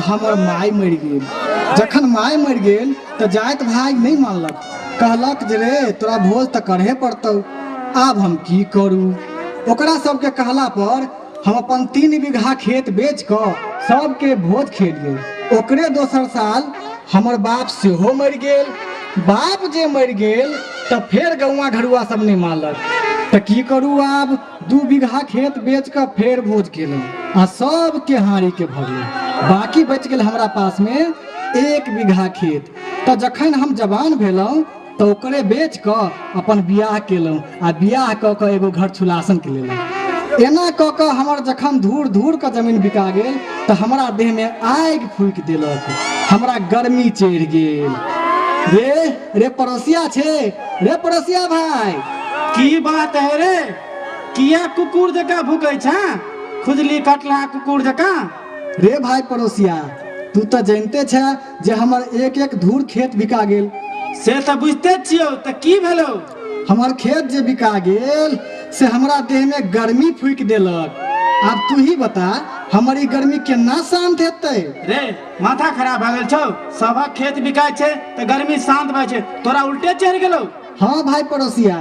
तऽ हमर माय मरि गेल। जखन माय मरि गेल तऽ जाइत भाय नहि मानलक, कहलक जे रे तोरा भोज तऽ करहे पड़तौ। आब हम की करू? ओकरा सबके कहला पर हम अपन 3 बीघा खेत बेच कऽ सबके भोज खेलियै। ओकरे दोसर साल हमर बाप सेहो मरि गेल। बाप जे मरि गेल तऽ फेर गौआँ घरुआ सब नहि मानलक, तऽ की करू? आब 2 बीघा खेत बेच कऽ फेर भोज केलहुँ आ सबके हाड़ीके भरलहुँ। बाकी बचि गेल हमरा पासमे 1 बीघा खेत। तऽ जखन हम जवान भेलहुँ तऽ ओकरे बेच कऽ अपन बियाह केलहुँ आ बियाह कऽ कऽ एगो घर छुलासन के लेलहुँ। एना कऽ कऽ हमर जखन धूर धूर कऽ जमीन बिका गेल तऽ हमरा देहमे आगि फूकि देलक, हमरा गर्मी चढ़ि गेल। रे रे पड़ोसिया छे, रे पड़ोसिया भाय, की बात है रे? किया कुकुर जकाँ भूकै छे? खुजली कटला कुकुर जकाँ। रे भाय पड़ोसिया, तू तऽ जानिते छे जे हमर एक एक धूर खेत बिका गेल। से तऽ बुझिते छियौ, तऽ की भेलौ? हमर खेत जे बिका गेल से हमरा देह में गर्मी फूकि देलक। आब तू ही बता, हमर ई गर्मी केना शांत हेतै? रे माथा खराब भए गेल छौ? सभक खेत बिकाइ छै तऽ गर्मी शांत भए छै, तोरा उल्टे चढ़ि गेलौ। हाँ भाई पड़ोसिया,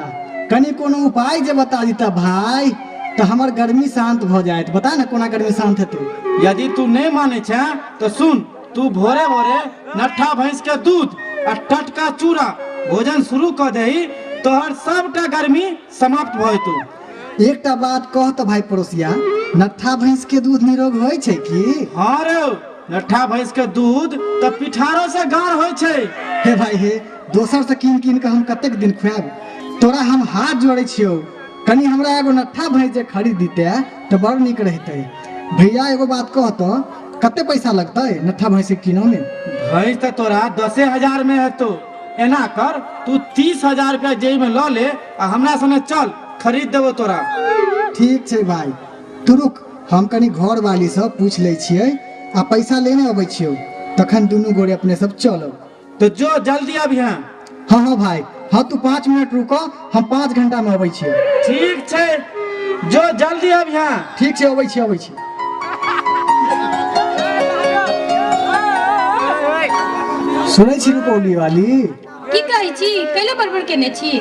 कनि कोनो उपाय जे बता दीता भाई तऽ हमर गर्मी शांत भऽ जायत। बता ने कोना गर्मी शांत हेतै? यदि तू नहि मानै छे तऽ सुन, तू भोरे भोरे नट्ठा भैंस के दूध आ टटका चूड़ा भोजन शुरू कऽ दही, तोहर सबटा गर्मी समाप्त भऽ जेतौ। एकटा बात कह तऽ भाई पड़ोसिया, नट्ठा भैंस के दूध निरोग होइ छै की? हाँ रे, नट्ठा भैंस के दूध तऽ पिठारो से गाढ़ होइ छै। हे भाई हे, दोसर से कीन कीन कऽ हम कतेक दिन खुआब? तोरा हम हाथ जोड़ै छियौ, कनि हमरा एगो नट्ठा भैंस जे खरीद दिते तऽ बड़ नीक रहितै। भैया एगो बात कह तऽ, कते पैसा लगतै नट्ठा भैंस के कीनऽ में? भैंस तऽ तोरा 10,000 में हेतौ। एना कर, तू 30,000 रुपया जेब में लऽ ले आ हमरा सने चल, खरीद देबो तोरा। ठीक छै भाई, तू रुक, हम कनि घर वाली से पूछ लै छियै आ पैसा लेने अबै छियौ, तखन दुनू गोरे अपने सब चलब। तो जो जल्दी अबिहें। हाँ हाँ भाई, हाँ तू 5 मिनट रुको, हम 5 घंटा में अबै छियौ। ठीक छै, जो जल्दी अबिहें। ठीक छै, अबै छियै, अबै छियै। सुनै छी रुपौली वाली? की कहै छी? कैला बड़बड़ केने छी?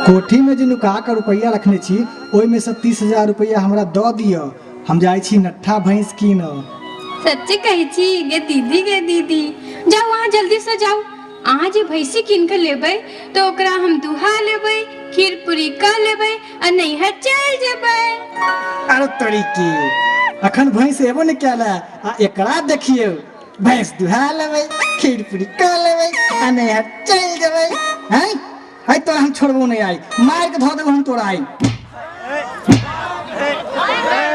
कोठी में जे नुका के रुपैया रखने छी ओहिमे से 30,000 रुपैया हमरा दऽ दिअ, हम जाइ छी नट्ठा भैंस कीनऽ। सच्चे कहै छी गे दीदी, गे दीदी? जाउ अहाँ जल्दी से जाउ। अहाँ जे भैंसी कीन के लेबै तऽ ओकरा हम दुहा लेबै, खीर पूरी कऽ लेबै आ नैहर चलि जेबै। अरे तरीके, अखन भैंस एबो ने कयल है आ एकरा देखियौ, भैंस दुहा लेबै, खीर पूरी कऽ लेबै आ नैहर चलि जेबै। हैं आइ तोरा हम छोड़बो नहीं, आई मार के धऽ देबो हम तोरा आई।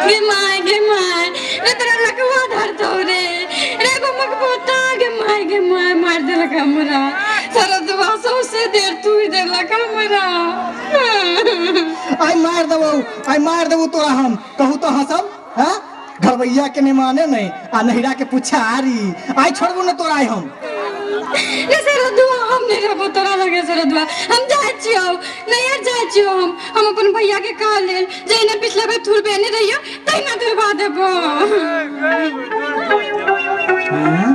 गे my, गे my, रे तोरा लकवा धरतौ रे, रे गो मकबोता, गे my, गे my, मार देलक हमरा, सरदवा सौसे देर तूड़ देलक हमरा। आई मार देबो, आई मार देबो तोरा हम। कहू तो हंसब? हाँ, घरवैया के नहीं माने नहीं आ नहिरा के पुछारी, आई छोड़बो न तोरा आई हम। रे सरदुआ, हम नहीं रहबो तोरा लगे सरदुआ, हम जाइ छियौ नैहर, जाइ छियौ हम। हम अपन भैया के कह लेल जहिना पिछला बेर थुरबेने रहियो तहिना थुरबा देबो। हाँ?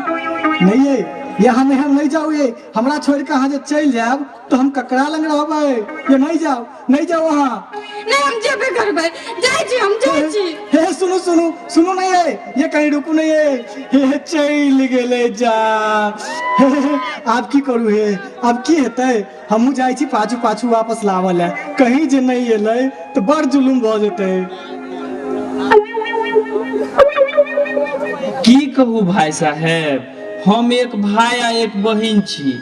नहीं ये, यहाँ नहीं, हम नहीं जाऊ, ये हमरा छोड़ के अहाँ जे चलि जायब तो हम ककरा लग रहबै? ये नहीं जाओ, नहीं जाओ अहाँ। नहीं, हम जेबे करबै, जाइ छी हम, जाइ छी। हे सुनू सुनू सुनू, नहीं है ये, कहीं रुकू नहीं है। हे चलि गेलै जा। हे आब की करू? हे आब की हेतै? हमहूँ जाइ छी पाछू पाछू वापस लाबऽ लए, कहीं जे नहीं एलै तऽ बड़ जुलुम भऽ जेतै। की कहू भाई साहेब, हम एक भाई आ एक बहिन छी।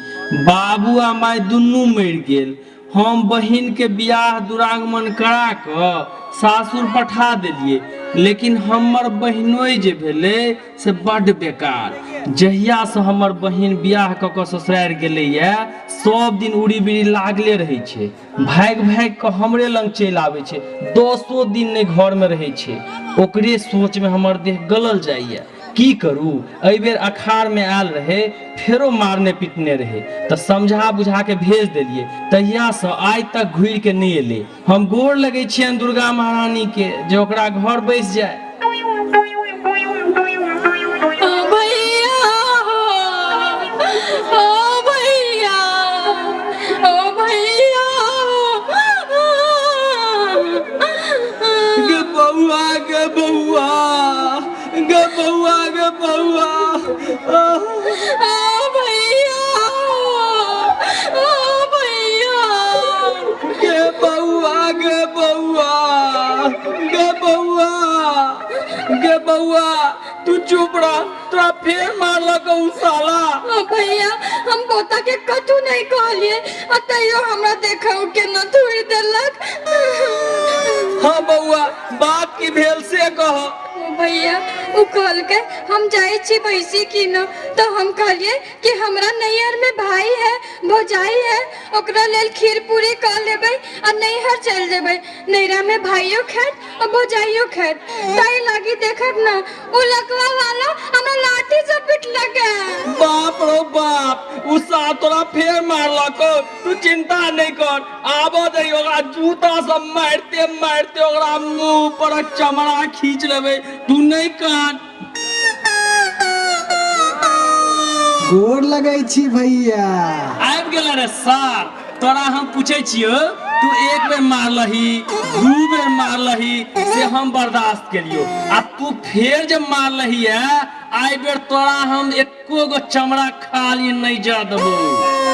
बाबू आ माय दुनू मरि गेल। हम बहिन के बियाह दुरागमन करा कऽ सासुर पठा देलियै, लेकिन हमर बहिनोइ जे भेलै से बड्ड बेकार। जहियासँ हमर बहिन बियाह कऽ कऽ ससुरारि गेलैए, सब दिन उड़ी बिड़ी लागले रहै छै, भागि भागि कऽ हमरे लग चलि आबै छै, 10 दिन नहि घरमे रहै छै। ओकरे सोचमे हमर देह गलल जाइए। की करू, एहि बेर अखाड़मे आयल रहै, फेरो मारने पिटने रहै तऽ समझा बुझा के भेज देलियै। तहियासँ आइ तक घुरि के नहि एलै। हम गोर लगै छियनि दुर्गा महारानीके जे ओकरा घर बैस जाय। भैया, बौआ तू चुप रह, तोरा फेर मारलक उ साला। हाँ भैया, हम पोता के कथू नहीं कहलिए आ तैयो हमरा देखा के न थोड़ देलक। हाँ बौआ, बात की भेल से कह। ओ भैया, उ कहलकै हम जाइ छी भैंसी कीन, तो हम कहलिए कि हमरा नैहर में भाई है भौजाई है, ओकरा लेल खीर पूरी कर लेबै आ नैहर चल जेबै। नैहरा में भाइयो खायत आ भौजाइयो खायत। ताहि लागी देखत न उ लकवा वाला हमरा लाठी से पिटलक। बाप रो बाप, उ साला तोरा फेर मारलक। तू चिंता नहीं कर, आब दही ओकरा जूता सब मारते मारते ओकरा मुंह पर चमड़ा खींच लेबै। तू नहीं कान। गोर लगै छी भैया। आबि गेल रे सार, तोरा हम पूछे छियो, तू एक बेर मारलही दू बेर मारलही से हम बर्दाश्त केलियो, आ तू फेर जब मारलही है आई बेर तोरा हम एको गो चमड़ा खाली नहीं जा देबो।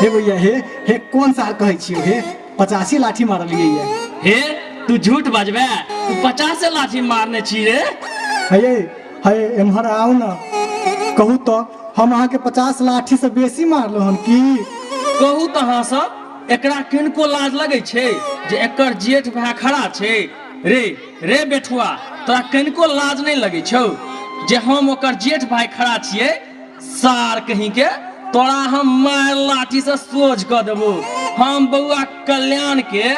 हे भैया, हे हे कोन साल कहै छियो? हे 85 लाठी मारलियै ये। हे तू झूठ बजबे, तू 50 लाठी मारने छी रे। हे हे एम्हर आउ न, कहू तो हम अहाँके 50 लाठी से बेसी मारलो हन की? कहू तो अहाँ सब, एकरा किनको लाज लगै छै जे एकर जेठ भाय खड़ा छै? रे रे बेठुआ, तोरा किनको लाज नहीं लगै छौ जे हम ओकर जेठ भाय खड़ा छियै? सार कहीं के तोरा हम मार लाठी से सोझ कऽ देबो। हम बौआ कल्याण के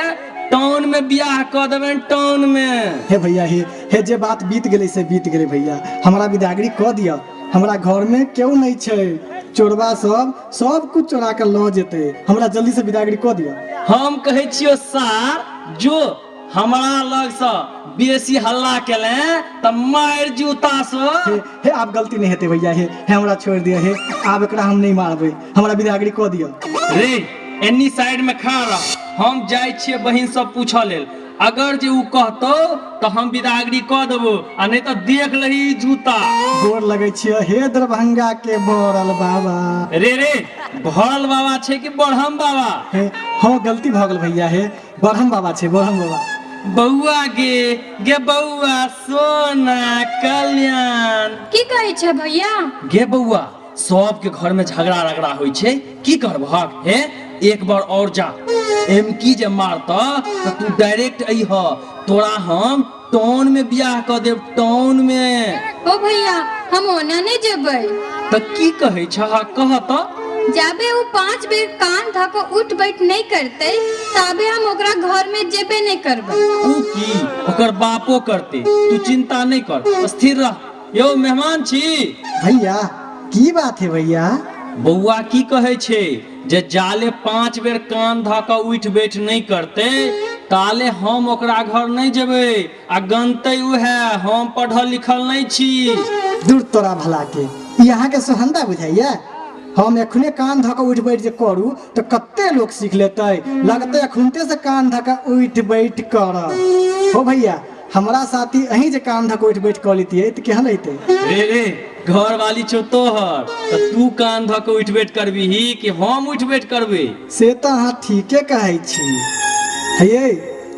टाउन में बियाह कऽ देबनि, टाउन में। हे भैया, हे हे जे बात बीत गेलै से बीत गेलै भैया, हमरा बिदागरी कऽ दिअ। हमरा घर में केओ नहीं छै, चोरबा सब सब कुछ चोरा के लऽ जेतै। हमरा जल्दी से बिदागरी कऽ दिअ। हम कहै छियो सार, जो हमरा लग से बेसी हल्ला केले त मार जूता से। हे हे आब गलती नहीं हेतै भैया, हे हे हमरा छोड़ दिअ, हे आब एकरा हम नहीं मारबै, हमरा बिदागरी कऽ दिअ। रे एनी साइड में खड़ा रह, हम जाइ छियै बहिन सब पूछऽ लेल। अगर जे उ कहतौ तो हम बिदागरी कऽ देबो, आ नहीं तो देख लही जूता। गोर लगै छियै हे दरभंगा के भरल बाबा। रे रे भरल बाबा छै कि बढ़म बाबा? हे हाँ गलती भऽ गेल भैया, हे बढ़म बाबा छै, बढ़म बाबा। बौआ गे गे बौआ सोना कल्याण। की कहै छै भैया? गे बौआ, सबके घर में झगड़ा रगड़ा होइ छै, की करबहक? हे एक बार और जा, एमकी जे मारता तो तू डायरेक्ट अइह, तोरा हम टाउन में बियाह कऽ देब, टाउन में। ओ भैया, हम ओना नहीं जेबै। त की कहै छह, कह त। जाबे उ 5 बेर कान धऽ कऽ उठ बैठ नहीं करतै ताबे हम ओकरा घर में जेबे नहीं करबै। उ की ओकर बापो करते, तू चिंता नहीं कर, स्थिर रह। यौ मेहमान छी। भैया की बात है भैया? बौआ की कहै छै जे जाले 5 बेर कान धऽ कऽ उठि बैठ नहीं करते ताले हम ओकरा घर नहीं जेबै, आ गनतै उहे, हम पढ़ल लिखल नहीं छी। दूर तोरा भला के, ई अहाँके सोहंदा बुझाइया? हम एखने कान धऽ कऽ उठि बैठ जे करू तऽ कते लोक सीख लेतै, लगतै एखुनते से कान धऽ कऽ उठि बैठ करब। हो भैया, हमरा साथी अहीं जे कान धऽ कऽ उठि बैठ कऽ लेतियै तऽ केहन रहितै? रे रे घर वाली छौ तोहर, तऽ तू कान धऽ कऽ उठि बैठ करबीही कि हम उठि बैठ करबै? से तऽ अहाँ ठीके कहै छी। हे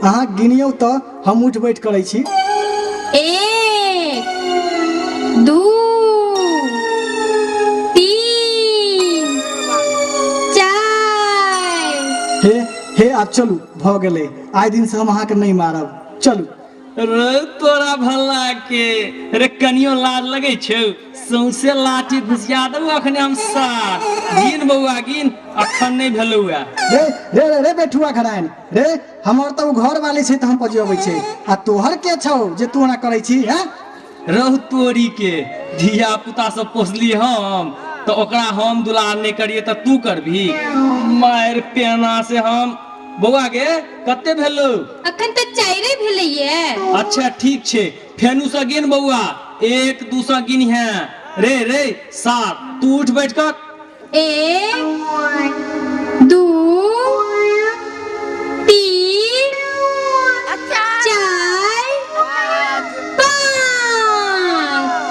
अहाँ गिनियौ तऽ हम उठि बैठ करै छी। 1 2 3 4। हे हे आब चलू, भऽ गेलै, आइ दिन से हम अहाँके नहीं मारब, चलू। रे तोरा भला के, रे कनियो लाज लगै छौ? सौंसे लाठी घुसिया देबौ अखने हम सार। गिन बौआ गिन, अखन नहीं भेलौ है। रे रे रे रे बेठुआ घरायन रे, हमर तऽ उ घर वाली छै तऽ हम पजियबै छै, आ तोहर के छौ जे तू ओना करै छी? हैं रहु तोरी के, धिया पुता सब पोसली हम, तऽ ओकरा हम दुलार नहीं करिए तऽ तू करबी? मारि पेना से हम। बौआ गे कते भेलौ? अखन तऽ 4 भेलैये। अच्छा ठीक छै, फेनु से गिन बौआ, 1 2 से गिन है। रे रे 7, तू उठ बैठ कर। 1 2 3 4 5।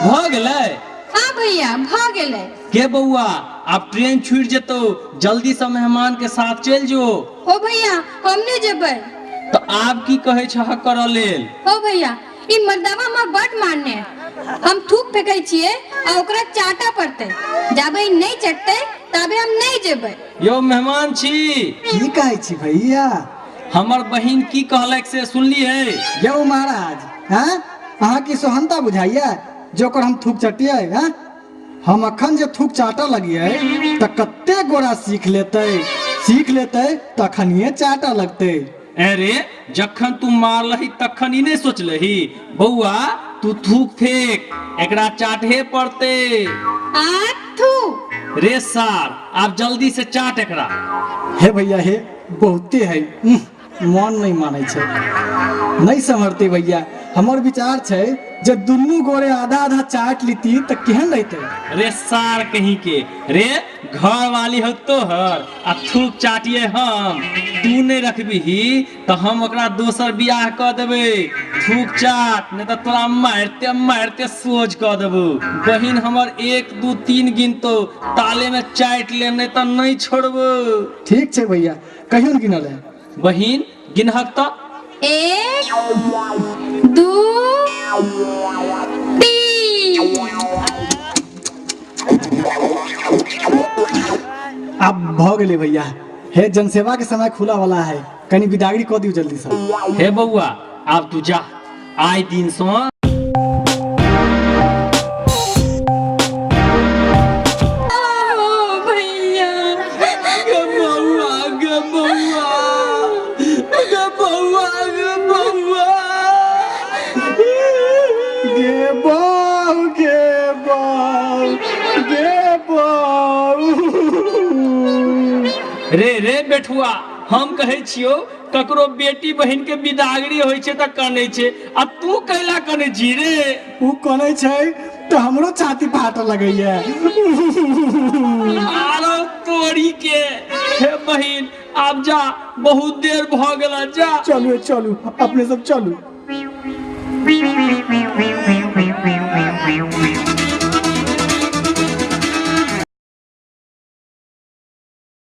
भऽ गेलै? हाँ भैया भऽ गेलै। के बौआ आब ट्रेन छूट जेतौ, जल्दी से मेहमान के साथ चलि जो। ओ भैया हम नहीं जेबै। तऽ आब की कहै छह करऽ लेल? ओ भैया ई मर्दवा माँ बड मारने, हम थूक फेकै छियै आ ओकरा चाटऽ पड़तै। जाबे ई नहि चटतै ताबे हम नहि जेबै। यौ मेहमान छी। की कहै छी भैया? हमर बहिन की कहलक से सुनलियै? यौ महाराज, हैं अहाँ की सोहनता बुझाइया जे ओकर हम थूक चटियै? हैं हम अखन जे थूक चाटऽ लगियै तऽ कते गोरा सीख लेतै, सीख लेतै तखनिये चाटऽ लगतै। अरे जखन तू मारलही तखन ई नहि सोचलही? बौआ तू थूक फेंक, एकरा चाटहे पड़तै। आ थू। रे सार, आब जल्दी से चाट एकरा। हे भैया हे, बहुते है, मन नहीं मानै छै, नहीं सम्हरतै भैया। हमर विचार छै जे दुनू गोरे आधा आधा चाट लीती तऽ केहन रहितै? रे सार कहीं के, रे घर वाली हो तोहर आ थूक चाटिए हम, तू नहीं रखबिही तऽ हम ओकरा दोसर बियाह कऽ देबै। थूक चाट, नहीं तऽ तोरा मारिते मारिते सोझ कऽ देबौ। बहिन हमर 1 2 3 गिनतो, ताले में चाटि ले, नहीं तऽ नहीं छोड़बो। ठीक छै भैया, कहियो ने गिनल है। बहिन गिनहक तऽ? 1 2 3। आब भऽ गेलै भैया। हे जनसेवा के समय खुला वाला है, कनी बिदागरी कऽ दियौ जल्दी से। हे बौआ आब तू जा, आइ दिन सँ। ओ भैया। गे बौआ, गे बौआ, गे बौआ, गे बौआ। गे बौ, गे बौ, गे बौ। रे रे बेठुआ, हम कहै छियौ ककरो बेटी बहिन के बिदागरी होइ छै तऽ कनै छै, आ तू कैला कनै छी रे? उ कनै छै तऽ हमरो छाती फाटऽ लगैया। आरो तोरी के। हे बहिन आब जा, बहुत देर भऽ गेल, जा। चलू चलू अपने सब चलू।